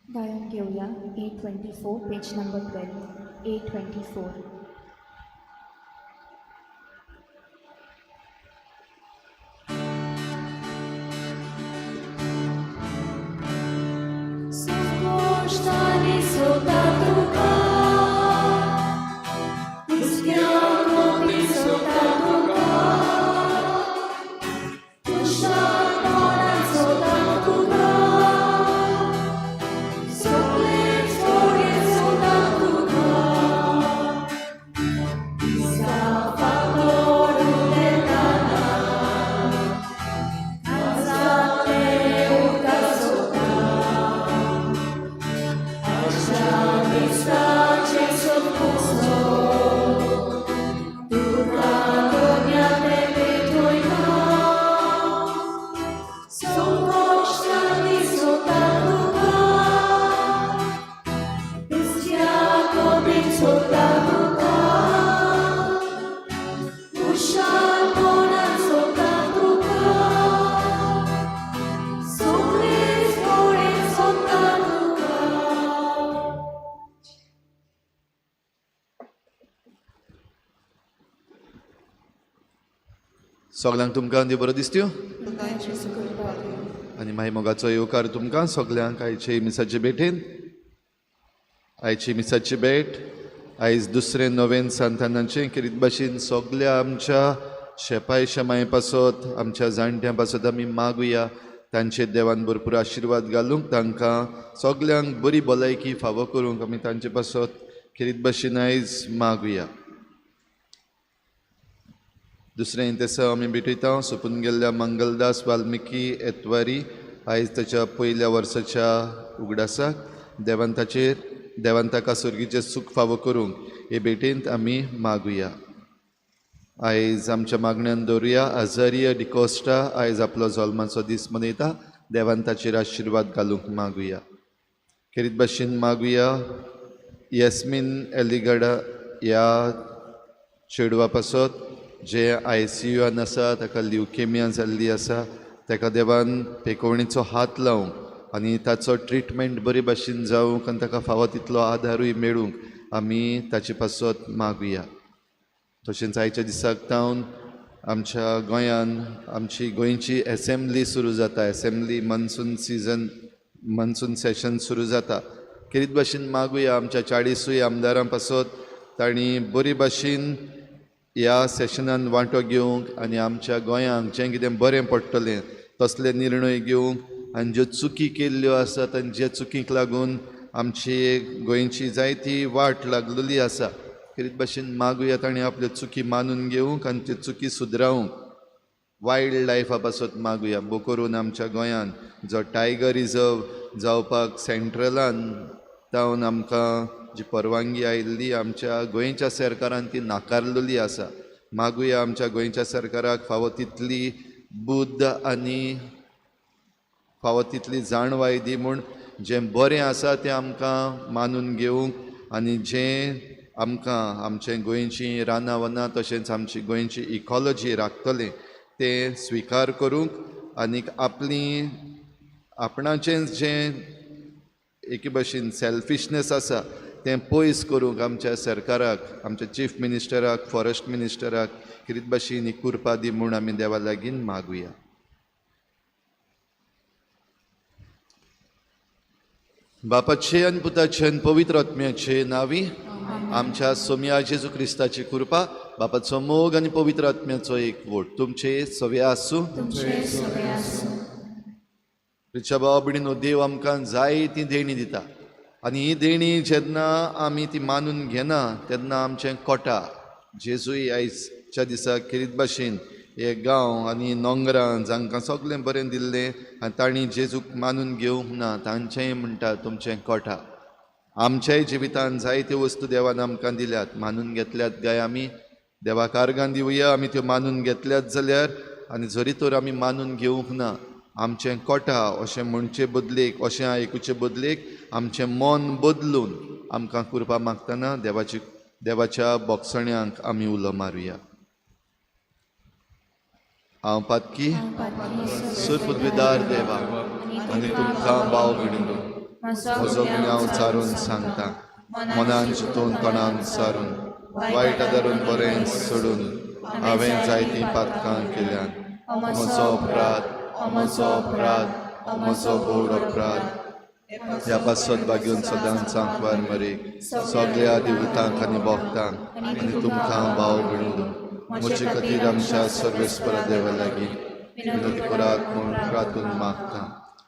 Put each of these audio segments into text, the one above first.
गायन घेवया 824, पेज नंबर 12, 824. संकोश्टांनी सोदता तुका, हुस्क्या कोपी सोदता तुका, दुश्टपणान सोदता तुका, सगळें सोडीत सोदता तुका, दिसा फातोर उलयतना, काळजांतलें उदक सोदता. दिसाचें सोदपुसो, तुका दुनिया ते पेटयता, संकोश्टांनी सोदता तुका, हुस्क्या कोपीन सोदता तुका, दुश्टपणान सोदता तुका, सगळें सोडीत सोदता तुका. सगल्यांक तुमकां देव बरो दिसत्यो. तुका जेजू कृपा दिवं. आनी मागीर मोगाचो येवकार तुमकां सगल्यांक आयचे मिसाचे भेटेन. आयची मिसाची भेट आयज दुसरें नवेन सांतानाचें. खेरीत भाशेन सगल्या आमच्या शेपाय शेमाय पासत, आमच्या जाणट्यां पासत आमी मागुया. तांचेर देवान भरपूर आशिर्वाद घालूंक, तांकां सगल्यांक बरी भलायकी फावो करूंक आमी तांचे पासत खेरीत भाशेन आयज मागुया. दुसरें तेसा आमी भेटयता सोंपून गेल्ल्या मंगलदास वाल्मिकी एतवारी आयज ताच्या पयल्या वर्साच्या उगडासाक. देवान ताचेर, देवान ताका सर्गीचें सूख फावो करूंक हे भेटेंत आमी मागुया. आयज आमच्या मागण्यान दवरुया आझारिया डिकोस्टा आयज आपलो जल्माचो दीस मनयता. देवान ताचेर आशिर्वाद घालूंक मागुया. खेरीत भाशेन मागुया येस्मीन एलिगडा ह्या चेडवा पासत जे आयसीयून आसा, ताका ल्युकेमिया जाल्ली आसा. ताका देवान पेकोवणेचो हात लावंक आनी ताचो ट्रिटमेंट बरे भाशेन जावंक आनी ताका फावो तितलो आदारूय मेळूंक आमी ताचे पासत मागुया. तशेंच आयच्या दिसाक तावन आमच्या गोंयान आमची गोंयची एसेंब्ली सुरू जाता. Assembly monsoon season, monsoon session सुरू जाता. खेरीत भाशेन मागुया आमच्या 40 आमदारां पासत, तांणी बरी भाशेन ह्या सेशनान वांटो घेवंक आनी आमच्या गोंयांक जें कितें बरें पडटलें तसले निर्णय घेवंक आनी ज्यो चुकी केल्ल्यो आसात आनी ज्या चुकींक लागून आमची गोंयची जायती वाट लागलेली आसा, खेरीत भाशेन मागुया तांणी आपल्यो चुकी मानून घेवंक आनी त्यो चुकी सुदरावंक. वायल्ड लायफा पासत मागुया, भोव करून आमच्या गोंयान जो टायगर रिजर्व जावपाक सेंट्रलान तावन आमकां जी परवानगी आयिल्ली आमच्या गोंयच्या सरकारान ती नाकारलेली आसा. मागुया आमच्या गोंयच्या सरकाराक फावो तितली बुद्द आनी फावो तितली जाणवाय दी म्हूण जें बरें आसा तें आमकां मानून घेवंक आनी जें आमकां आमचे गोंयचीं रानां वनां तशेंच आमची गोंयची इकॉलॉजी राखतलें तें स्विकार करूंक आनीक आपली आपणाचें जें एके भाशेन सेल्फिशनेस आसा तें पयस करूंक आमच्या सरकाराक, आमच्या चीफ मिनिस्टराक, फॉरेस्ट मिनिस्टराक खेरीत भाशेन ही कृपा दी म्हूण आमी देवा लागीं मागुया. बापाचे आनी पुताचे आनी पवित्र आत्म्याचे नांवी आमच्या सोम्या जेजू क्रिस्ताची कृपा, बापाचो मोग आनी पवित्र आत्म्याचो एक वोट तुमचे सगळे आसूं. रिच्या भाव भयणीनो, देव आमकां जाय ती देणी दिता आनी ही देणी जेन्ना आमी ती मानून घेना तेन्ना आमचें कोटा. जेजूय आयच्या दिसा खेरीत भाशेन हे गांव आनी नोंगरां जांकां सगळें बरें दिल्लें आनी तांणी जेजूक मानून घेवंक ना तांचेंय म्हणटा तुमचें कोटा. आमच्याय जिवितान जायत्यो वस्तू देवान आमकां दिल्यात, मानून घेतल्यात काय आमी? देवाक आर्गां दिवया आमी त्यो मानून घेतल्यात जाल्यार. आनी जरी तर आमी मानून घेवंक ना आमचें कोटा अशें म्हणचे बदलेक, अशें आयकुचे बदलेक आमचें मन बदलून आमकां कृपा मागतना देवाच्या बोगसण्यांक आमी उलो मारुया. हांव पातकी सुरपुदविदार देवा आनी तुमकां भाव भयणीनो म्हजो गुन्यांव चारून सांगता. मनान चिंतून तोंडान सारून वायट धरून बरें सोडून हांवें जायतीं पातकां केल्यात. म्हजो अपराध, म्हजो अपराध, म्हजो व्हड अपराध. ह्या पासत बागेवन सदांच आंकवार मरेक सगळ्या देवतांक आनी भक्तांक आनी तुमकां भाव भयणींनो म्हजे खातीर आमच्या सर्वेस्परा देवा लागीं विनंती करात म्हूण प्रार्थून मागता.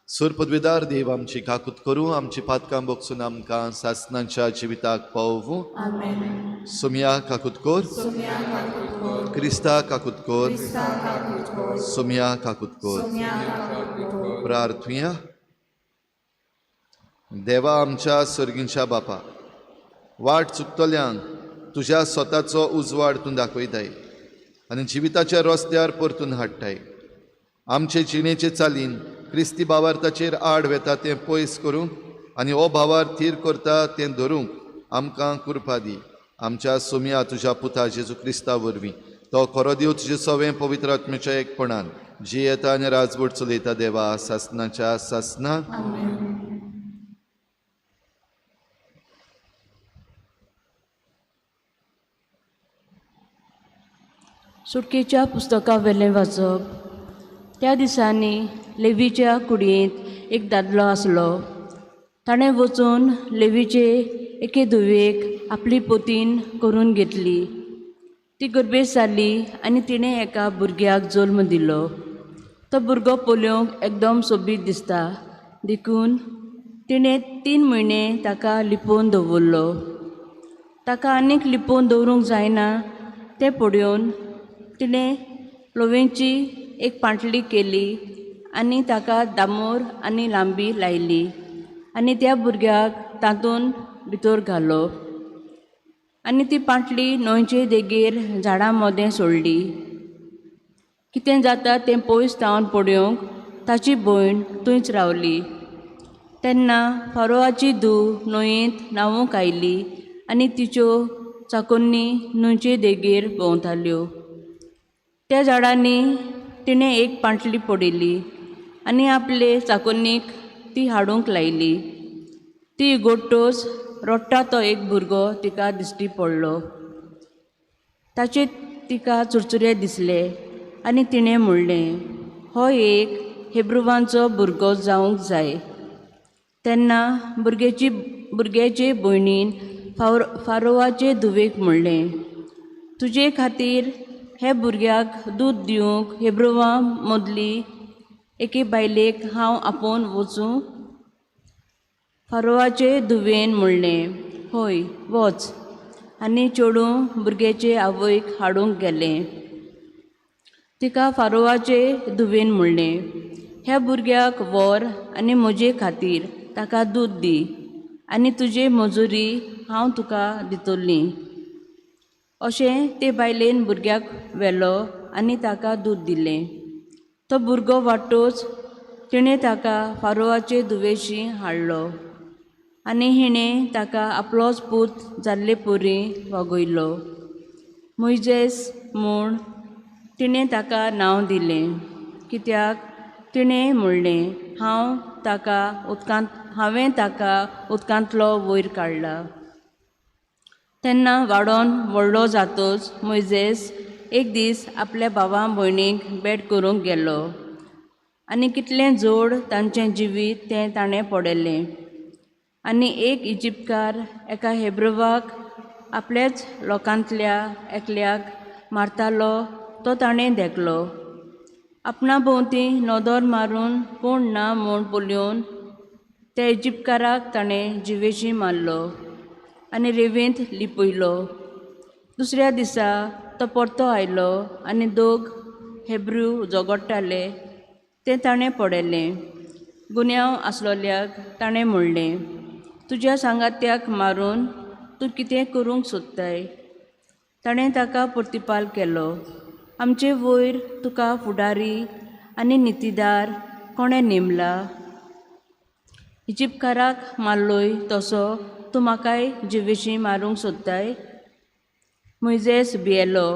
सूर पदवीदार देव आमची काकूत करूं, आमची पातकां बोगसून आमकां सासनाच्या जिविताक पावोवं. सोमया काकूत कर, क्रिस्ता काकूत कर, सोमया काकूत कर. प्रार्थुया. देवा आमच्या सर्गींच्या बापा, वाट चुकतल्यांक तुज्या स्वताचो उजवाड तूं दाखयताय आनी जिविताच्या रस्त्यार परतून हाडटाय. आमचे जिणेचे चालीन क्रिस्ती भावार्थाचेर आड वेता तें पयस करूंक आनी हो भावार थीर करता तें धरूंक आमकां कृपा दी. आमच्या सोमया तुज्या पुता जेजू क्रिस्ता वरवीं, तो खरो देव तुजे सवें पवित्र आत्म्याच्या एकपणान जियेता आनी राजवट चलयता देवा सासनाच्या सासना. सुटकेच्या पुस्तका वेलें वाचप. त्या दिसांनी लेवीच्या कुडयेंत एक दादलो आसलो. ताणें वचून लेवीचे एके धुवेक आपली पोतीन करून घेतली. ती गर्भेस्त जाली आनी तिणें एका भुरग्याक जल्म दिलो. तो भुरगो पळोवंक एकदम सोबीत दिसता देखून तिणें 3 म्हयने ताका लिपोवन दवरलो. ताका आनीक लिपोवन दवरूंक जायना तें पळोवन तिणें लोवेंची एक पांटली केली आनी ताका दामोर आनी लांबी लायली आनी त्या भुरग्याक तातूंत भितर घालो आनी ती पांटली न्हंयचे देगेर झाडां मदें सोडली. कितें जाता तें पयस थावन पळोवंक ताची भयण थंयच रावली. तेन्ना फारोआची धूव न्हंयेंत न्हांवूंक आयली आनी तिच्यो चाकोन्नी न्हंयचे देगेर भोंवताल्यो. त्या झाडांनी तिणें एक पांटली पडिल्ली आनी आपले चाकोन्नीक ती हाडूंक लायली. ती गोडटोच रडटा तो एक भुरगो तिका दिश्टी पडलो. ताचे तिका चुरचुरे दिसले आनी तिणें म्हणलें, हो एक हेब्रुवांचो भुरगो जावंक जाय. तेन्ना भुरग्याचे भयणीन फारोवाचे धुवेक म्हणलें, तुजे खातीर हे भुरग्याक दूद दिवंक हेब्रुवां मदली एके बायलेक हांव आपोवन वचूं? फारोवाचे धुवेन म्हणलें, हय वच. आनी चेडूं भुरग्याचे आवयक हाडूंक गेलें. तिका फारोवाचे धुवेन म्हणलें, ह्या भुरग्याक व्हर आनी म्हजे खातीर ताका दूद दी आनी तुजे मजुरी हांव तुका दितली. अशें ते बायलेन भुरग्याक व्हेलो आनी ताका दूद दिलें. तो भुरगो वाडटोच तिणें ताका फारोवाचे धुवेशी हाडलो आनी हिणें ताका आपलोच पूत जाल्ले परी वागयलो. मोयजेस म्हूण तिणें ताका नांव दिलें, कित्याक तिणें म्हणलें, हांवें ताका उदकांतलो वयर काडला. तेन्ना वाडोन व्हडलो जातोच मोयजेस एक दीस आपल्या भावा भयणीक भेट करूंक गेलो आनी कितलें जोड तांचें जिवीत तें ताणें पळयलें. आनी एक इजिप्तकार एका हेब्रुवाक आपल्याच लोकांतल्या एकल्याक मारतालो तो ताणें देखलो. आपणा भोंवती नदर मारून कोण ना म्हूण पळोवन त्या इजिप्तकाराक ताणें जिवेशी मारलो आनी रेवेंत लिपयलो. दुसऱ्या दिसा तो परतो आयलो आनी दोग हेब्रू झगडटाले तें ताणें पळयलें. गुन्यांव आसलोल्याक ताणें म्हणलें, तुज्या सांगात्याक मारून तूं कितें करूंक सोदताय? ताणें ताका प्रतिपाल केलो, आमचे वयर तुका फुडारी आनी नितीदार कोणें नेमला? इजिप्तकाराक मारलोय तसो तूं म्हाकाय जिवेशी मारूंक सोदताय? मोयजेस भियेलो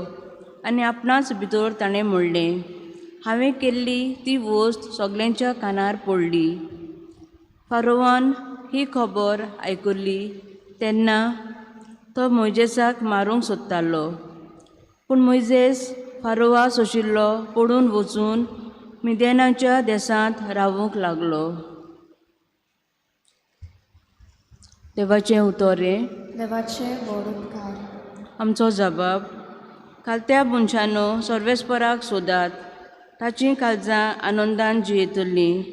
आनी आपणाच भितर ताणें म्हणलें, हांवें केल्ली ती वस्त सगल्यांच्या कानार पडली. फारोवान ही खबर आयकुल्ली तेन्ना तो मोयजेसाक मारूंक सोदतालो, पूण मोयजेस फारोवा सोशिल्लो पडून वचून मिदेनाच्या देसांत रावूंक लागलो. देवाचें उतर हें. देवाचे व्हड उपकार. आमचो जबाब. खालत्या मनशांनो सर्वेस्पराक सोदात, ताचीं काळजां आनंदान जियेतलीं.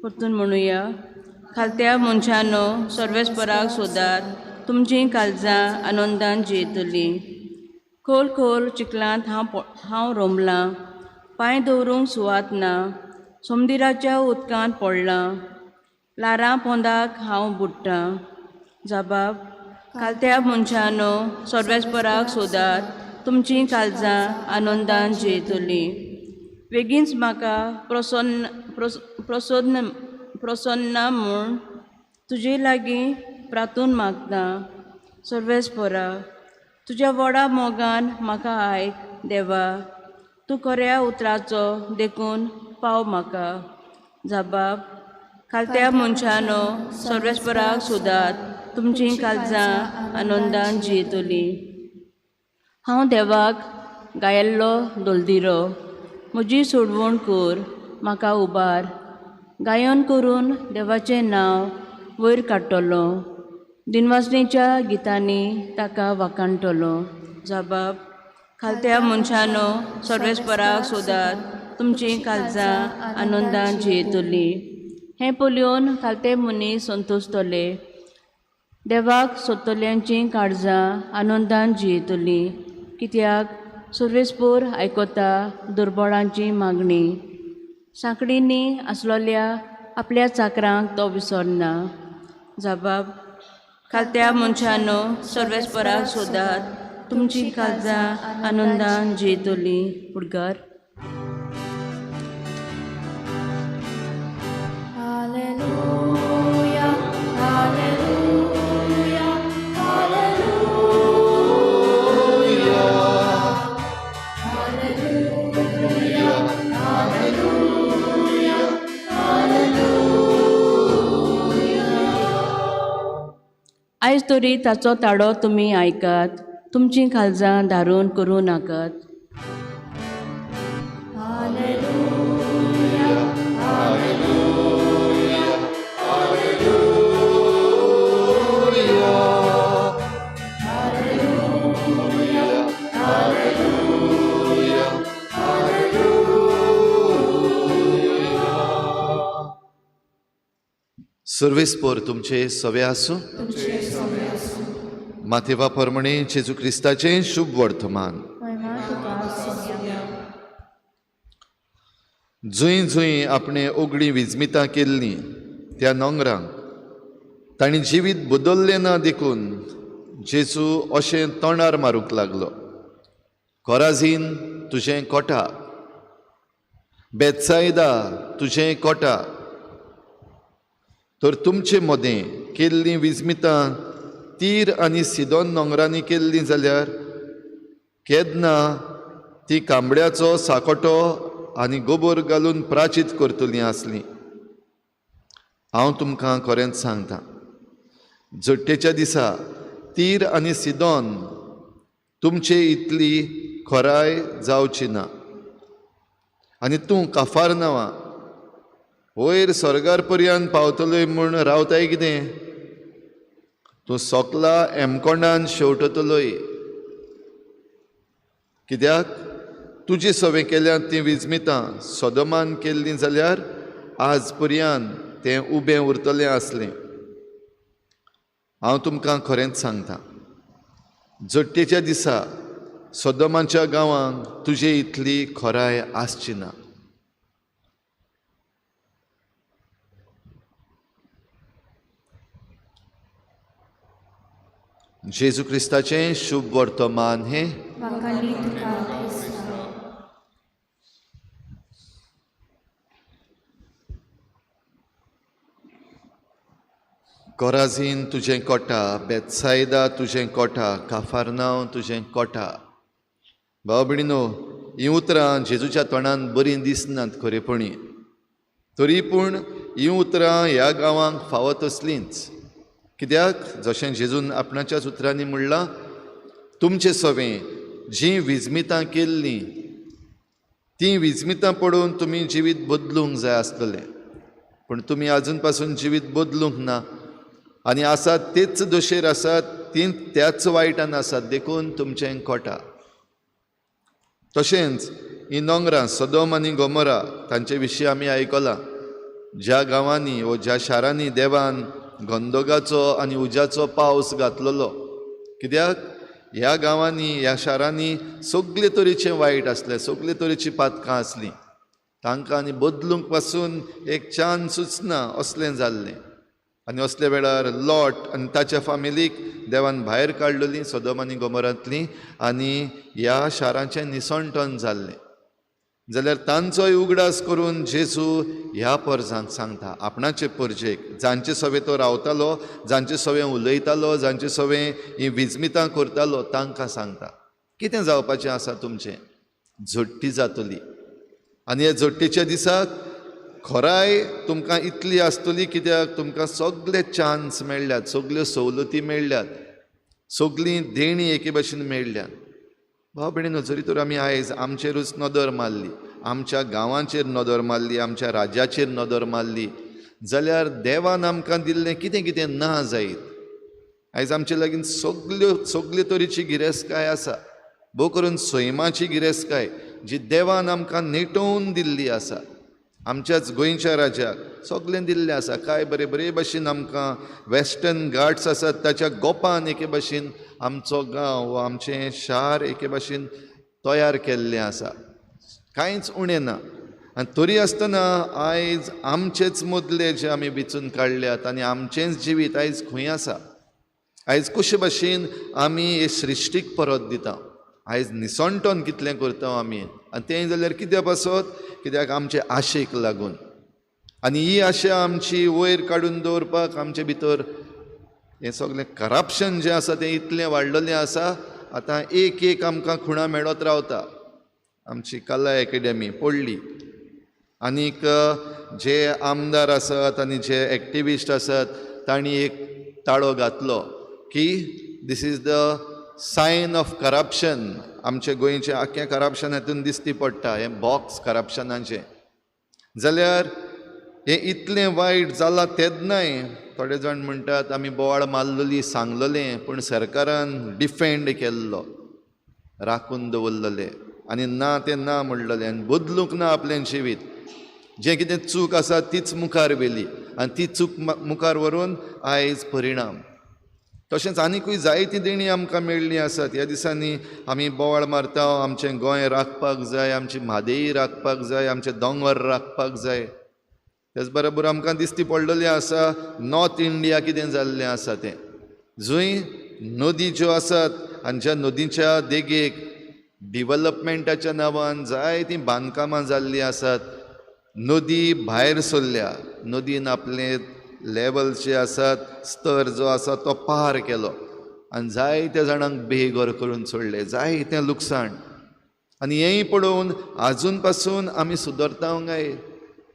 परतून म्हणुया, खालत्या मनशांनो सर्वेस्पराक सोदात, तुमचीं काळजां आनंदान जियेतलीं. खोल खोल चिखलांत हांव रोमलां, पांय दवरूंक सुवात ना. समुद्राच्या उदकांत पडलां, ल्हारां पोंदाक हांव बुडटां. जबाब. खालत्या मनशांनो सर्वेस्पराक सोदात, तुमचीं काळजां आनंदान जियेतलीं. बेगीनच म्हाका प्रसन्न प्रसन्न प्रसन्न म्हूण तुजे लागीं प्रार्थून मागता. सर्वेस्परा, तुज्या व्हडा मोगान म्हाका आयक देवा, तूं खऱ्या उतराचो देखून पाव म्हाका. जबाब. खालत्या मनशांनो सर्वेस्पराक सोदात, तुमचीं काळजां आनंदान जियेतलीं. हांव देवाक गायल्लो दोलदिरो, म्हजी सोडवण कर, म्हाका उबार. गायन करून देवाचें नांव वयर काडटलो, दिनवासणेच्या गितांनी ताका वाखाणटलो. जबाब. खालत्या मनशांनो सर्वेस्पराक सोदात, तुमचीं काळजां आनंदान जियेतलीं. हें पळोवन खालते मनीस संतोशतले, देवाक सोदतल्यांचीं काळजां आनंदान जियेतलीं. कित्याक सर्वेस्पोर आयकता दुर्बळांची मागणी, सांकडींनी आसलोल्या आपल्या चाकरांक तो विसरना. जबाब. खालत्या मनशांनो सर्वेस्पराक सोदात, तुमचीं काळजां आनंदान जियेतलीं. उडगार. Hallelujah, hallelujah, hallelujah, hallelujah, hallelujah, hallelujah. आयज तरी ताचो ताळो तुमी आयकात, तुमचीं काळजां धारून करूं नाकात. Hallelujah, hallelujah, hallelujah, hallelujah, hallelujah. सर्वेस्पोर तुमचे सवे आसूं. माथेवा परमणे जेजू क्रिस्ताचें शुभ वर्तमान. महिमा तुका सोम्या. जंय जंय आपणें ओगळीं विजमितां केल्लीं त्या नोंगरांक तांणी जिवीत बदल्लें ना देखून जेजू अशें तोंडार मारूंक लागलो, कोराझीन तुजें कोटा, बेत्सायदा तुजें कोटा, तर तुमचे मदें केल्लीं विजमितां तीर आनी सिदोन नोंगरांनी केल्लीं जाल्यार केन्ना ती कांबड्याचो साकोटो आनी गोबोर घालून प्राचीत करतलीं आसलीं. हांव तुमकां खरेंच सांगता, झडटेच्या दिसा तीर आनी सिदोन तुमचे इतली खोराय जावची ना. आनी तूं काफारनांवा वयर स्वर्गार पर्यंत पावतलोय म्हूण रावताय कितें? तूं सोकला एमकोंडान शेवटतलोय. कित्याक तुजी सवें केल्यात तीं विजमितां सदमान केल्लीं जाल्यार आज पर्यंत तें उबें उरतलें आसलें. हांव तुमकां खरेंच सांगता, झडटेच्या दिसा सदमाच्या गांवांक तुजे इतली खोराय आसची ना. जेजू क्रिस्ताचें शुभ वर्तमान हें. वाखाणली तुका क्रिस्ता. कोराझीन तुजें कोटा, बेत्सायदा तुजें कोटा, काफारनांव तुजें कोटा. भाव भयणीनो, हीं उतरां जेजूच्या तोंडान बरीं दिसनात खरेपणी, तरी पूण हीं उतरां ह्या गांवांक फावो तसलींच. कित्याक जशें जेजून आपणाच्याच उतरांनी म्हणलां, तुमचे सवें जीं विजमितां केल्लीं तीं विजमितां पळोवन तुमी जिवीत बदलूंक जाय आसतलें, पूण तुमी आजून पासून जिवीत बदलूंक ना आनी आसात तेच दोशेर आसात, ती त्याच वायटान आसात, देखून तुमचें कोटा. तशेंच ही नोंगरां सदोम आनी गोमोरा तांचे विशीं आमी आयकलां. ज्या गांवांनी वो ज्या शारांनी देवान गंदोगाचो आनी उज्याचो पावस घातलेलो, कित्याक ह्या गांवांनी ह्या शारांनी सगळे तरेचें वायट आसलें, सगळे तरेचीं पातकां आसलीं, तांकां आनी बदलूंक पासून एक चान्सूच ना असलें जाल्लें. आनी असल्या वेळार लॉट आनी ताच्या फामिलीक देवान भायर काडलेली सदोम आनी गोमोरांतली आनी ह्या शारांचें निसणटन जाल्लें. जाल्यार तांचोय उगडास करून जेजू ह्या परजांक सांगता, आपणाचे परजेक, जांचे सवें तो रावतालो, जांचे सवें उलयतालो, जांचे सवें हीं विजमितां करतालो, तांकां सांगता कितें जावपाचें आसा तुमचें, झडटी जातली आनी ह्या झडटेच्या दिसाक खराय तुमकां इतली आसतली, कित्याक तुमकां सगळे चान्स मेळ्ळ्यात, सगल्यो सवलती मेळ्ळ्यात, सगळीं देणीं एके भाशेन मेळ्ळ्यात. भाव भयणीनो, जरी तर आमी आयज आमचेरूच नदर मारली, आमच्या गांवांचेर नदर मारली, आमच्या राज्याचेर नदर मारली, जाल्यार देवान आमकां दिल्लें कितें कितें ना जायत. आयज आमचे लागीं सगल्यो सगळे तरेची गिरेस्तकाय आसा, भोव करून सैमाची गिरेस्तकाय जी देवान आमकां नेटोवन दिल्ली आसा. आमच्याच गोंयच्या राज्याक सगळें दिल्लें आसा. कांय बरे बरे भाशेन आमकां वेस्टर्न घाट्स आसात ताच्या गोपान एके भाशेन आमचो गांव वा आमचें शार एके भाशेन तयार केल्लें आसा, कांयच उणें ना. आनी तरी आसतना आयज आमचेच मदले जे आमी विचून काडल्यात आनी आमचेंच जिवीत आयज खंय आसा, आयज कशे भाशेन आमी हे सृश्टीक परत दिता, आयज निसणटन कितलें करता आमी, आनी तें जाल्यार कित्या पासत, कित्याक आमचे आशेक लागून. आनी ही आशा आमची वयर काडून दवरपाक आमचे भितर हें सगळें करप्शन जें आसा तें इतलें वाडलेलें आसा. आतां एक एक आमकां खुणां मेळत रावता. आमची कला एकेडमी पडली, आनीक जे आमदार आसात आनी जे एक्टिविस्ट आसात तांणी एक ताळो घातलो की this is the sign of corruption. आमचे गोंयचें आख्खें करप्शन हातून दिसती पडटा, हें बॉक्स करप्शनाचें. जाल्यार हें इतलें वायट जालां तेन्नाय थोडे जाण म्हणटात आमी बोवाळ मारलेली, सांगलेलें, पूण सरकारान डिफेंड केल्लो, राखून दवरलेलें आनी ना तें ना म्हणलेलें आनी बदलूंक ना आपलें जिवीत. जें कितें चूक आसा तीच मुखार व्हेली आनी ती चूक मुखार व्हरून आयज परिणाम. तशेंच आनिकूय जायतीं देणीं आमकां मेळ्ळीं आसात. ह्या दिसांनी आमी बोवाळ मारता, आमचें गोंय राखपाक जाय, आमची म्हादेई राखपाक जाय, आमचे दोंगर राखपाक जाय. तेच बरोबर आमकां दिसती पडलेलें आसा नॉर्थ इंडिया कितें जाल्लें आसा तें, जंय नदी ज्यो आसात आनी ज्या नदीच्या देगेक डिवलपमेंटाच्या नांवान जायतीं बांदकामां जाल्लीं आसात, नदी भायर सरल्या, नदीन आपलें लेवल जे आसात, स्तर जो आसा तो पार केलो आनी जायत्या जाणांक बेघर करून सोडले, जायतें लुकसाण. आनी हेंय पळोवन आजून पासून आमी सुदरता काय,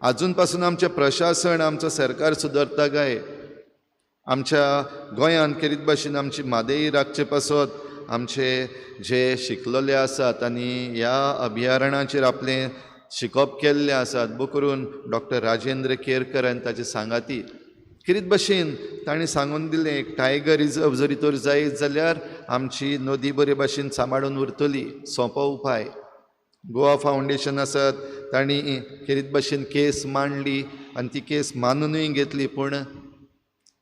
आजून पासून आमचें प्रशासन, आमचो सरकार सुदरता काय? आमच्या गोंयांत केरीत भाशेन आमची म्हादेई राखचे पासत आमचे जे शिकलेले आसात आनी ह्या अभयारणाचेर आपलें शिकप केल्लें आसात, भोव करून डॉक्टर राजेंद्र केरकर आनी ताचे सांगाती, केरीत भाशेन तांणी सांगून दिलें एक टायगर रिजर्व जरी तर जायत जाल्यार आमची नदी बरे भाशेन सांबाळून उरतली. सोंपो उपाय. गोवा फावंडेशन आसात तांणी खेरीत भाशेन केस मांडली आनी ती केस मानूनय घेतली, पूण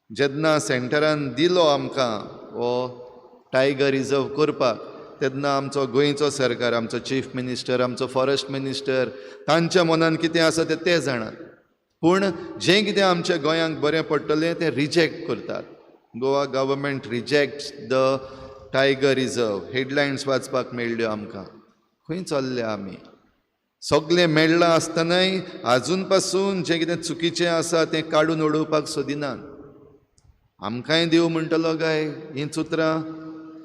जेन्ना सेंटरान दिलो आमकां हो टायगर रिजर्व करपाक, तेन्ना आमचो गोंयचो सरकार, आमचो चीफ मिनिस्टर, आमचो फॉरेस्ट मिनिस्टर, तांच्या मनान कितें आसा तें ते जाणात, पूण जें कितें आमच्या गोंयांक बरें पडटलें तें रिजेक्ट करतात. Goa government rejects the tiger reserve, headlines वाचपाक मेळ्ळ्यो आमकां. खंय चल्ल्या आमी? सगळें मेळ्ळां आसतनाय आजून पासून जें कितें चुकीचें आसा तें काडून उडोवपाक सोदिनात. आमकांय देव म्हणटलो काय हीं चुत्रां,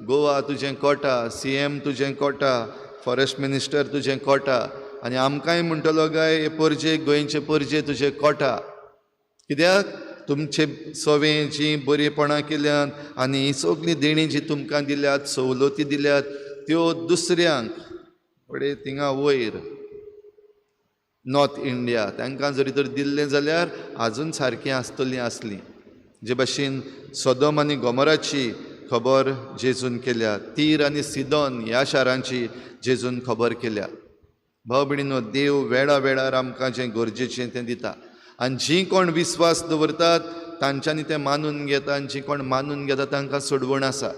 गोवा तुजें कोटा, सीएम तुजें कोटा, फॉरेस्ट मिनिस्टर तुजें कोटा, आनी आमकांय म्हणटलो काय हे परजे, गोंयचे परजे तुजें कोटा. कित्याक तुमचे सवें जीं बरेपणां केल्यात आनी सगळीं देणीं जी तुमकां दिल्यात, सवलती दिल्यात, त्यो दुसऱ्यांक फुडें थिंगा वयर नॉर्थ इंडिया तांकां जरी तर दिल्लें जाल्यार आजून सारकीं आसतलीं आसलीं. जे भाशेन सोदोम आनी गोमोराची खबर जेजून केल्या, तीर आनी सिदोन ह्या शारांची जेजून खबर केल्या. भाव भयणीनो, देव वेळा वेळार आमकां जें गरजेचें तें दिता आनी जीं कोण विस्वास दवरतात तांच्यांनी तें मानून घेता आनी जीं कोण मानून घेता तांकां सोडवण आसा.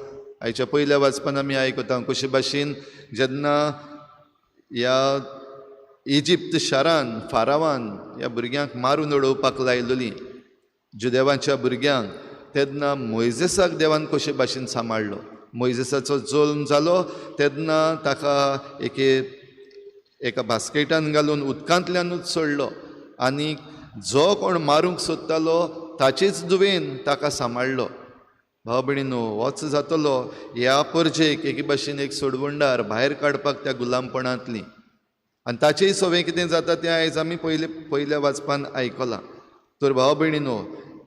आयच्या पयल्या वाचपान आमी आयकता कशे भाशेन जेन्ना ह्या इजिप्त शारान फारावान ह्या भुरग्यांक मारून उडोवपाक लायलेलीं जुदेवांच्या भुरग्यांक, तेन्ना मोयजेसाक देवान कशे भाशेन सांबाळ्ळो. मोयजेसाचो जल्म जालो तेन्ना ताका एका बास्केटान घालून उदकांतल्यानूच सोडलो आनी जो कोण मारूंक सोदतालो ताचेच दुवेन ताका सांबाळ्ळो. भाव भयणीनो, होच जातलो ह्या परजेक एके भाशेन एक सोडवणदार भायर काडपाक त्या गुलामपणांतली. आनी ताचेय सवें कितें जाता तें आयज आमी पयल्या वाचपान आयकलां. तर भाव भयणीनो,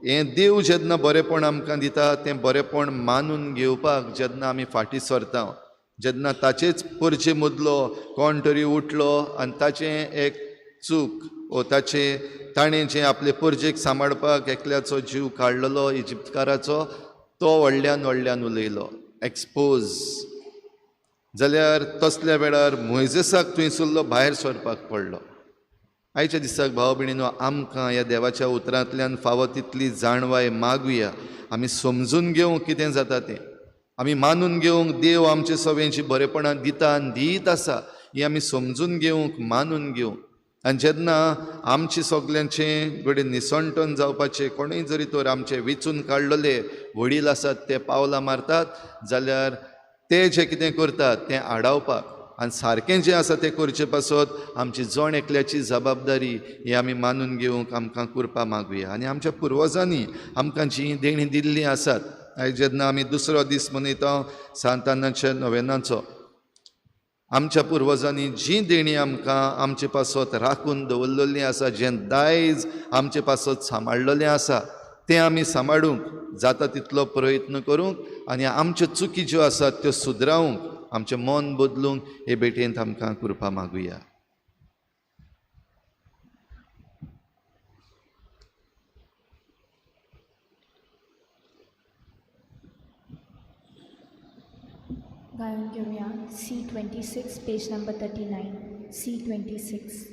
हें देव जेन्ना बरेंपण आमकां दिता तें बरेंपण मानून घेवपाक जेन्ना आमी फाटीं सरता, जेन्ना ताचेच परजे मदलो कोण तरी उठलो आनी ताचें एक चूक ओ ताचें ताणें जें आपले परजेक सांबाळपाक एकल्याचो जीव काडलेलो इजिप्तकाराचो, तो व्हडल्यान व्हडल्यान उलयलो, एक्सपोज जाल्यार तसल्या वेळार मोयजेसाक थंयसरलो भायर सरपाक पडलो. आयच्या दिसाक भाव भयणीनो, आमकां ह्या देवाच्या उतरांतल्यान फावो तितली जाणवाय मागुया. आमी समजून घेवंक कितें जाता तें, आमी मानून घेवंक देव आमचे सगळ्यांची बरेपणां दिता आनी दीत आसा हें आमी समजून घेवंक, मानून घेवंक. आनी जेन्ना आमचें सगल्यांचें घडये निसणटन जावपाचें कोणूय जरी तर आमचे वेंचून काडलेले वडील आसात ते पावलां मारतात जाल्यार ते जें कितें करतात तें आडावपाक आनी सारकें जें आसा तें करचे पासत आमची जण एकल्याची जबाबदारी ही आमी मानून घेवंक आमकां कृपा मागुया. आनी आमच्या पुर्वजांनी आमकां जीं देणीं दिल्लीं आसात, आयज जेन्ना आमी दुसरो दीस मनयता सांतानाच्या नोवेनाचो, आमच्या पुर्वजांनी जीं देणीं आमकां आमचे पासत राखून दवरलेलीं आसा, जें दायज आमचे पासत सांबाळलेलें आसा तें आमी सांबाळूंक जाता तितलो प्रयत्न करूंक आनी आमच्यो चुकी ज्यो आसात त्यो सुदरावंक, आमचें मन बदलूंक हे भेटेंत आमकां कृपा मागुया. गायन घेवया C26 page number 39. C26.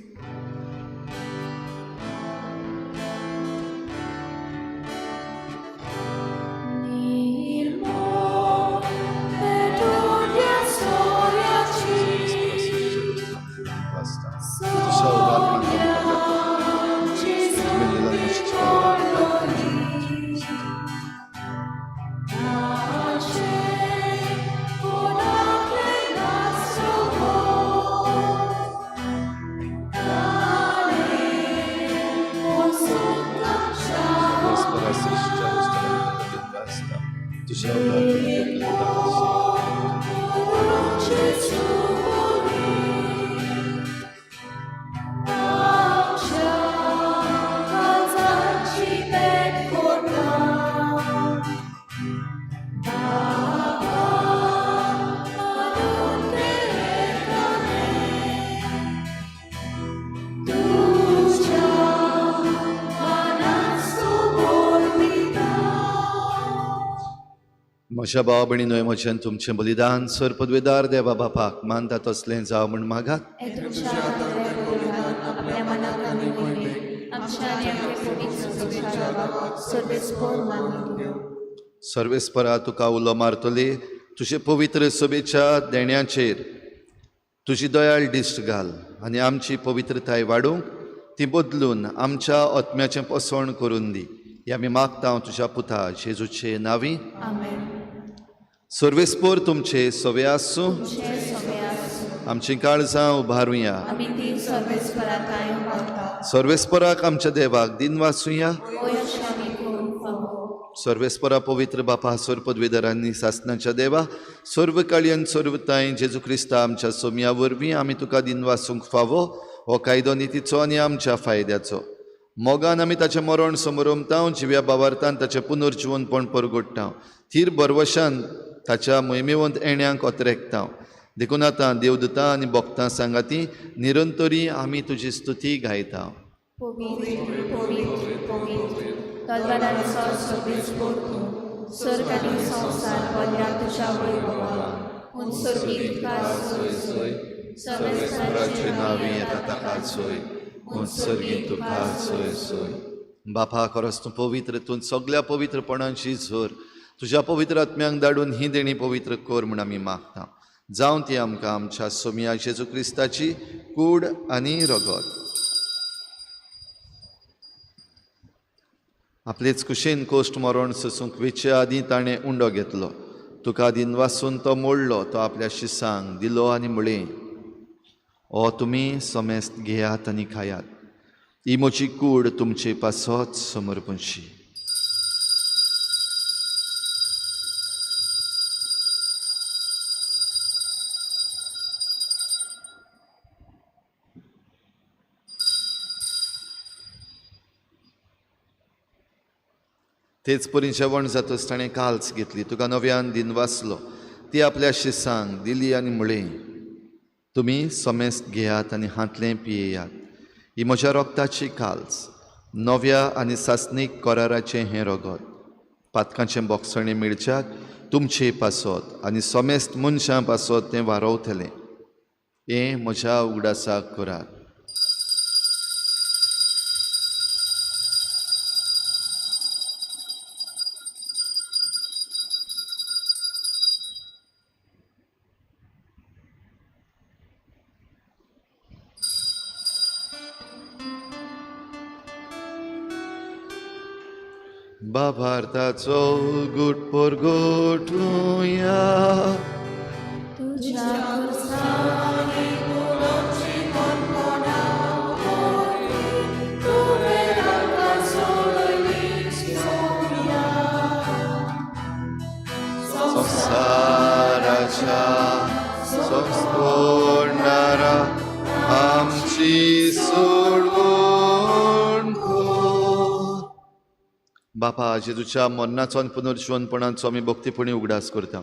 म्हज्या भाव भयणीनो, म्हजें तुमचें बलिदान सर पदवेदार देवा बापाक मानता तसलें जावं म्हूण मागात. सर्वेस्परा तुका उलो मारतली, तुजे पवित्र सभेच्या देण्याचेर तुजी दयाळ दिश्ट घाल आनी आमची पवित्रताय वाडूंक ती बदलून आमच्या आत्म्याचें पोसवण करून दी. हे आमी मागता तुज्या पुता जेजूचे नांवी. सर्वेस्पोर तुमचे सवे आसूं. आमचीं काळजां उबारुया. सर्वेस्पराक आमच्या देवाक दिनवासुया. सर्वेस्परा पवित्र बापा सर्व पदवेदारांनी सासनाच्या देवा सर्व काळयन सर्वताय जेजू क्रिस्ता आमच्या सोम्या वरवीं आमी तुका दिनवासूंक फावो हो कायदो नितीचो आनी आमच्या फायद्याचो. मोगान आमी ताचें मरण समरमतांव, जिव्या बावार्थान ताचें पुनर्जिवनपण परगोडटांव, थीर भरवशान ताच्या मोहिमेवंत येण्यांक अत्रेकतांव. देखून आतां देवदूतां आनी भक्तां सांगाती निरंतरी आमी तुजी स्तुती गायता. पवित्र पवित्र पवित्र तलवारांचो सोबीत पोरतूं, स्वर्ग आनी संवसार भरल्या तुज्या वैभवान. पूण स्वर्गीक तुका सोय सोय, सर्वेस्पराचे नांवी येता ताका सोय, पूण सर्गीत तुका सोय सोय. बापा, खरोच तूं पवित्र, तूं सगल्या पवित्रपणाची झर. तुज्या पवित्र आत्म्यांक धाडून ही देणी पवित्र कर म्हूण आमी मागता. जावं ती आमकां आमच्या सोमया जेजू क्रिस्ताची कूड आनी रगत. आपलेच कुशीन कोश्ट मरण सोसूंक वेचे आदीं ताणें उंडो घेतलो, तुका दिनवासून तो मोडलो, तो आपल्या शिसांक दिलो आनी म्हळें, ओ तुमी समेस्त घेयात आनी खायात, ही म्हजी कूड तुमचे पासत समर्पणशी. तेच परी जेवण जातच ताणें काल्स घेतली, तुका नव्यान दिनवासलो, ती आपल्या शिसांक दिली आनी म्हळें, तुमी समेस्त घेयात आनी हांतलें पियेयात, ही म्हज्या रोगताची काल्स, नव्या आनी सासणीक कराराचें हें रगत, पातकांचें बोगसणें मेळच्याक तुमचे पासत आनी समेस्त मनशां पासत तें वारवतलें. हें म्हज्या उगडासाक करात. बाबार्थाचो गुट परगोटुया, तुज्या खुर्सांनी फुलोवची कोणकोणा वरवीं तुवें आमकां सोडयली सोम्या. संवसाराच्या संस्कोणारा आमची सोडवण कर. बापा, जेजूच्या मरणाचो आनी पुनर्जिवनपणाचो आमी भक्तीपणी उगडास करता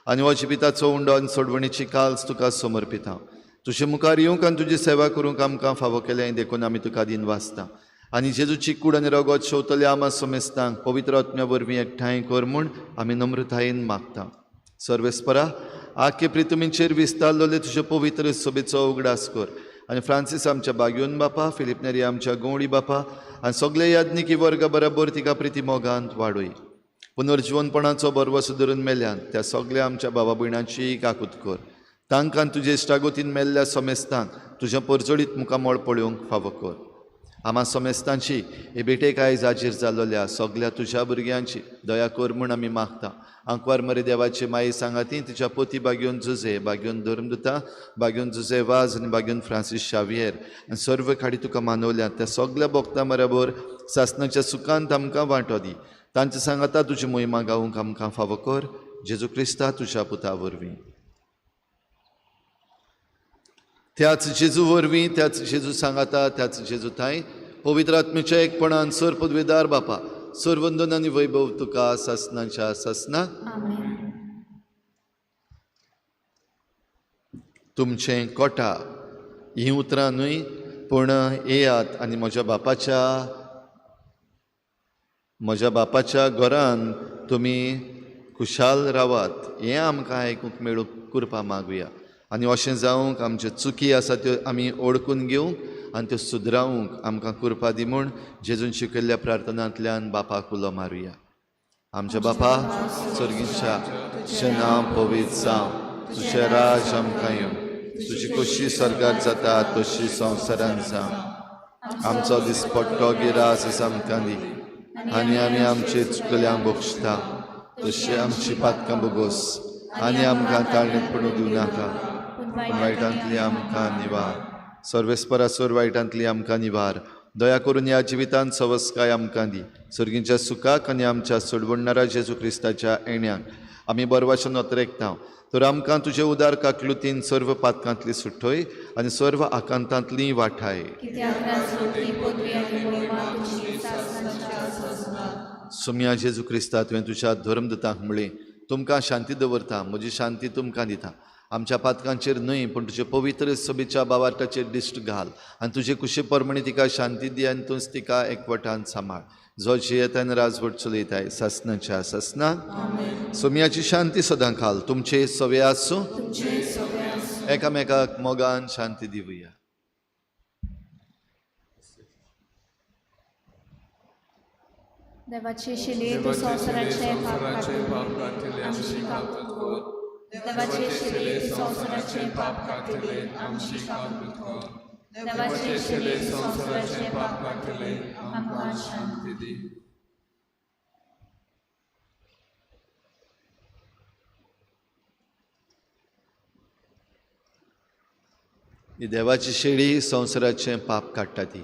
आनी हो जिविताचो उंडो आनी सोडवणीची काल्स तुका समर्पिता. तुजे मुखार येवंक आनी तुजी सेवा करूंक आमकां फावो केलें, देखून आमी तुका दिनवासता. आनी जेजूची कूड आनी रगत शेवतल्या आमा समेस्तांक पवित्र आत्म्या वरवीं एकठांय कर म्हूण आमी नम्रतायेन मागता. सर्वेस्परा, आखे प्रितुमीचेर विस्तारलेले तुजे पवित्र सोबेचो उगडास कर आनी फ्रांसीस आमच्या बागयोन बापा, फिलीप नेरी आमच्या गवळी बापा आनी सगळे याज्ञिकी वर्गा बराबर तिका प्रिती मोगांत वाडय. पुनर्जिवनपणाचो बरवस धरून मेल्यान त्या सगळ्या आमच्या बाबा भयणांची काकूत कर. तांकां तुजे इश्टागोतीन मेल्ल्या समेस्तांक तुज्या परजळीत मुखामळ पळोवंक फावो कर. आमा समेस्तांची हे भेटेक आयज हाजीर जाल्ल्या सगल्या तुज्या भुरग्यांची दया कर म्हूण आमी मागता. आंकवार मरे देवाची माई सांगाती तिच्या पोती बागयोन जुजे, बागयोन धर्मदुता, बागयोन जुजे वाज आनी बागयोन फ्रांसीस शावियर आनी सर्व खाडी तुका मानवल्या त्या सगल्या भक्तां बराबर सासणाच्या सुखांत आमकां वांटो दी. तांचे सांगाता तुजी मोहिमा गावूंक आमकां फावो कर, जेजू क्रिस्ता तुज्या पुता वरवीं. त्याच जेजू वरवीं, त्याच जेजू सांगाता, त्याच जेजू थांय पवित्र आत्मेच्या एकपणान सर पदवेदार बापा, सर्वंदन आनी वैभव तुका सासणाच्या सासना. तुमचें कोटा हीं उतरां न्हय, पूण येयात आनी म्हज्या बापाच्या घरान तुमी खुशाल रावात, हें आमकां आयकूंक मेळूंक कृपा मागुया. आनी अशें जावंक आमच्यो चुकी आसा त्यो आमी ओळखून घेवंक आनी त्यो सुदरावंक आमकां कृपा दी म्हूण जेजून शिकयल्ल्या प्रार्थनांतल्यान बापाक उलो मारुया. आमच्या बापा सर्गीच्या, तुजें नांव पवित्र जावं, तुजें राज आमकां येवं, तुजी कशी स्वर्गार जाता तशी संवसारान जावं. आमचो दिसपट्टो गिरास आमकां दी आनी आमी आमचे चुकल्यांक बक्षता तशी आमची पातकां बोगोस आनी आमकां ताळणेंत पडूंक दिवं नाका, पूण वायटांतली आमकां निवार. सर्वेस्परा सोर वायटांतली आमकां निवार. दया करून ह्या जिवितांत सवस्काय आमकां दी. सर्गींच्या सुखाक आनी आमच्या सोडवणणारा जेजू क्रिस्ताच्या येण्याक आमी बरवाचें नोतरेकता तर आमकां तुजे उदार काकलुतीन सर्व पातकांतली सुटय आनी सर्व आकांतांतली वाठाय. सोम्या जेजू क्रिस्ता, तुवें तुज्या धर्मदूतांक म्हळें, तुमकां शांती दवरता, म्हजी शांती तुमकां दिता. आमच्या पातकांचेर न्हय पूण तुजे पवित्र सभेच्या बावार्टाचेर दिश्ट घाल आनी तुजे कुशे प्रमाणे तिका शांती दी आनी तूंच तिका एकवटान सांबाळ, जो जियेता आनी राजवट चलयताय सासनाच्या सासना. सोम्याची शांती सदां खाल तुमचे सवे आसूं. एकामेकाक मोगान शांती दिवया. देवाची शिले तूं संवसाराचे पाप काडटले आमची काकूत कर. देवाचे शिले तूं संवसाराचे पाप काडटले आमची काकूत कर. देवाचे शिले तूं संवसाराचे पाप काडटले आमकां शांती दी. ही देवाची शेळी संवसाराचें पाप काडटा ती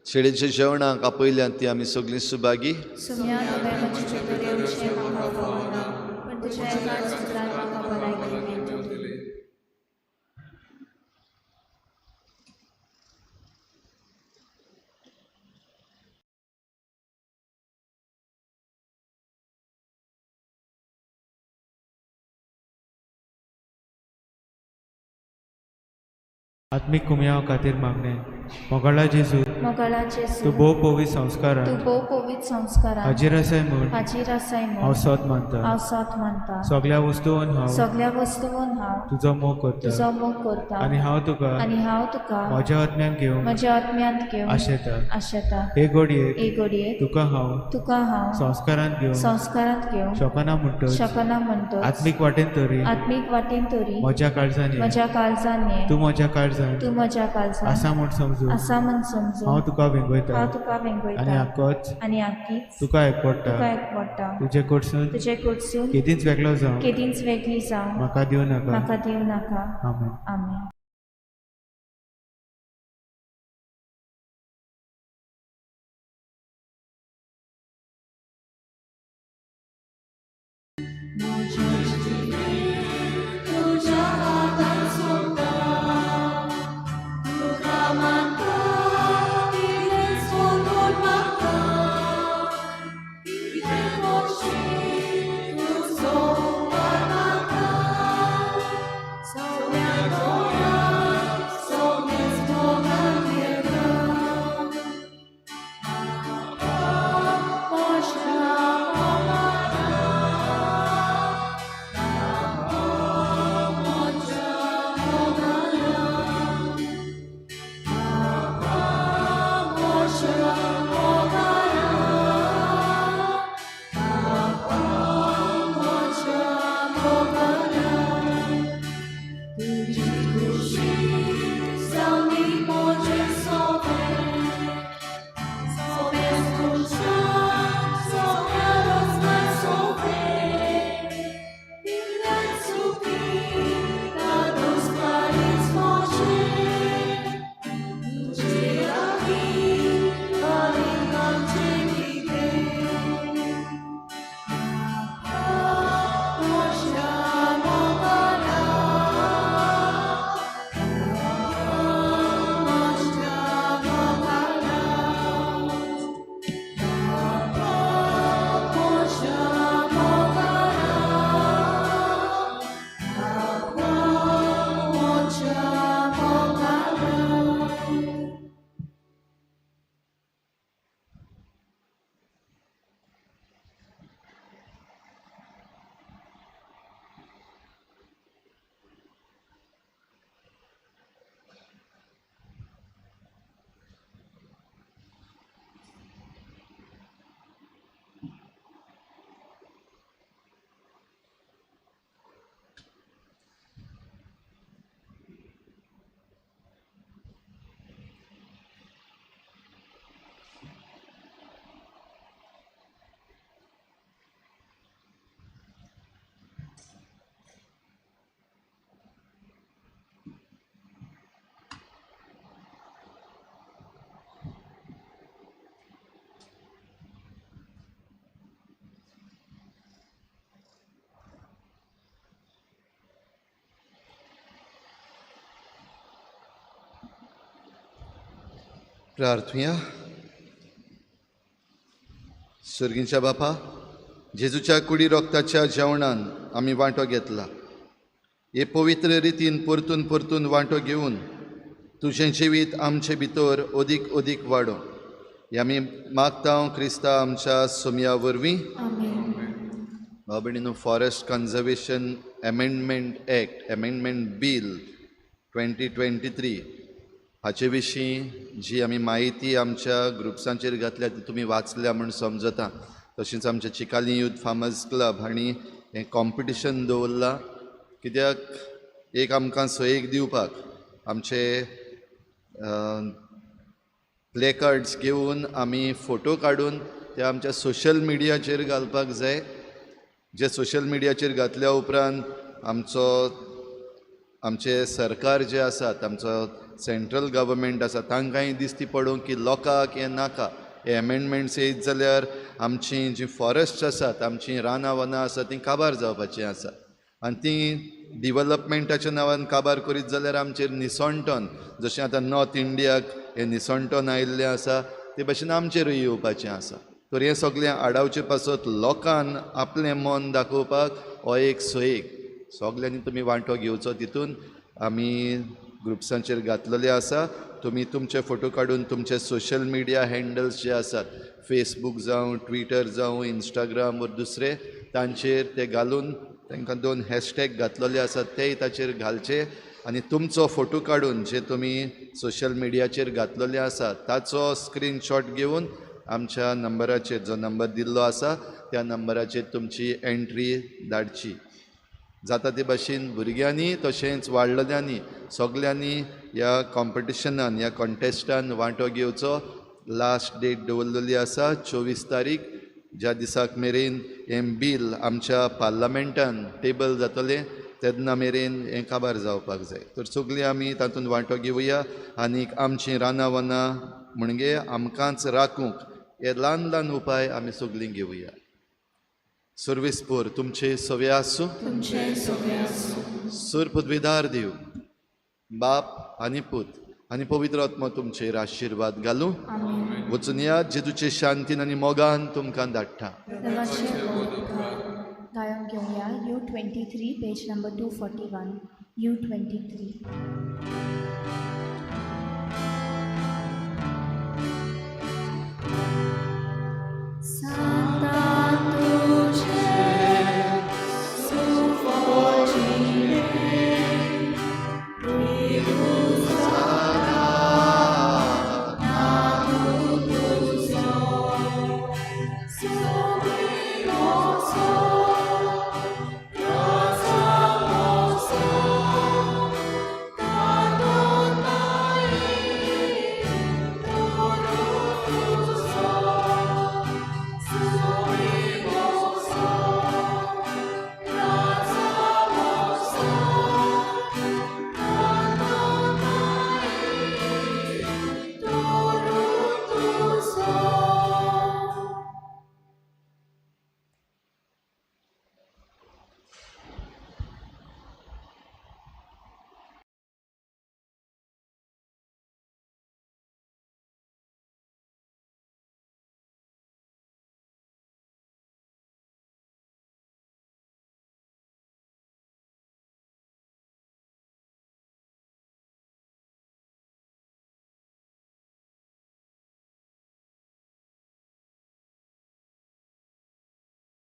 शेळीच्या जेवणाक आपयल्यान ती आमी सगळीं सुभागी. सुम्या तुवें म्हजे भितर येवचें म्हाका फावना, पूण तुज्या एकाच उतरान म्हाका भलायकी मेळटली. आत्मीक कुमयाव खातीर मागणें. मोगाळा जेजू, मोगाळा जेजू, तूं भोव पवित्र संस्कारान तूं भोव पवित्र संस्कारान हाजीर आसाय म्हूण हाजीर आसाय हांव म्हूण सोद मानता. हांव सोद मानता. सगळ्या वस्तून हांव सगळ्या वस्तून हांव तुजो मोग करता तुजो मोग करता आनी हांव तुका आनी हांव तुका म्हज्या आत्म्यान घेवंक म्हज्या आत्म्यांत घेवन आशेता. आशेता. हे घडयेक हे घडयेक तुका हांव तुका हांव संस्कारांत घेवंक संस्कारांत घेवंक शकना म्हणटच शकना म्हणटच आत्मीक वाटेन तरी आत्मीक वाटेन तरी म्हज्या काळजान ये. म्हज्या काळजान ये. तूं म्हज्या काळजान तूं म्हज्या काळजान आसा म्हूण समजून आसा म्हूण समजून हांव तुका वेंगयता हांव तुका आनी वेंगयता आकोच आनी आकीच तुका एकवडटा. तुका एकवडटा. तुजे कडसून तुजे कडसून केदींच वेगळो जावं केदींच वेगळी जावं म्हाका दिवं नाका. म्हाका दिवं नाका. आमेन. आमेन. Sonia. प्रार्थुया. सर्गींच्या बापा, जेजूच्या कुडी रोगताच्या जेवणान आमी वांटो घेतला. हे पवित्र रितीन परतून परतून वांटो घेवन तुजें जिवीत आमचे भितर अदीक अदीक वाडो, हे आमी मागता क्रिस्ता आमच्या सोमया वरवीं. भाव भयणीनो, Forest Conservation Amendment Act, Amendment Bill 2023 हाचे विशीं जी आमी म्हायती आमच्या ग्रुप्सांचेर घातल्या ती तुमी वाचल्या म्हूण समजता. तशेंच आमच्या चिकाली यूथ फार्मर्स क्लब हांणी हें कॉम्पिटिशन दवरलां, कित्याक एक आमकां सयेक दिवपाक आमचे प्लेकार्ड्स घेवन आमी फोटो काडून ते आमच्या सोशल मिडियाचेर घालपाक जाय. जे सोशल मिडियाचेर घातल्या उपरांत आमचो आमचें सरकार जें आसात, आमचो सेंट्रल गव्हर्मेंट आसा, तांकांय दिश्टी पडूंक की लोकांक हें नाका, हे एमेंडमेंट्स येयत जाल्यार आमचीं जीं फॉरेस्ट आसात, आमचीं रानां वनां आसा तीं काबार जावपाचीं आसा आनी तीं डिवलपमेंटाच्या नांवान काबार करीत जाल्यार आमचेर निसणटन, जशें आतां नॉर्थ इंडियाक हें निसणटन आयिल्लें आसा ते भशेन आमचेरूय येवपाचें आसा. तर हें सगळें आडावचे पासत लोकान आपलें मन दाखोवपाक हो एक सोयेक सगल्यांनी तुमी वांटो घेवचो. तितून आमी ग्रुप्सांचेर घातलेले आसा. तुमी तुमचे फोटो काडून तुमचे सोशल मिडिया हँडल्स जे आसात, फेसबूक जावं, ट्विटर जावं, इंस्टाग्राम वर दुसरे, तांचेर ते घालून तांकां 2 हॅशटॅग घातलेले आसात तेय ताचेर घालचे आनी तुमचो फोटो काडून जे तुमी सोशल मिडियाचेर घातलेले आसा ताचो स्क्रीनशॉट घेवन आमच्या नंबराचेर, जो नंबर दिल्लो आसा त्या नंबराचेर तुमची एंट्री धाडची. जाता ते भाशेन भुरग्यांनी तशेंच वाडलेल्यांनी सगल्यांनी ह्या कॉम्पिटिशनान, ह्या कॉन्टेस्टान वांटो घेवचो. लास्ट डेट दवरलेली आसा 24 तारीख, ज्या दिसाक मेरेन हें बील आमच्या पार्लमेंटान टेबल जातलें तेन्ना मेरेन हें काबार जावपाक जाय. तर सगळीं आमी तातूंत वांटो घेवया आनीक आमचीं रानां वनां म्हणजे आमकांच राखूंक हे ल्हान ल्हान उपाय आमी सगळीं घेवया. सर्वेस्पोर तुमचे सवे आसूं, सुर पदवीदार देव बाप आनी पूत आनी पवित्र आत्मा तुमचेर आशिर्वाद घालूं. वचून या जेजूचे शांतीन आनी मोगान तुमकां धाडटा. गायन घेवया U23 page number 241 U23.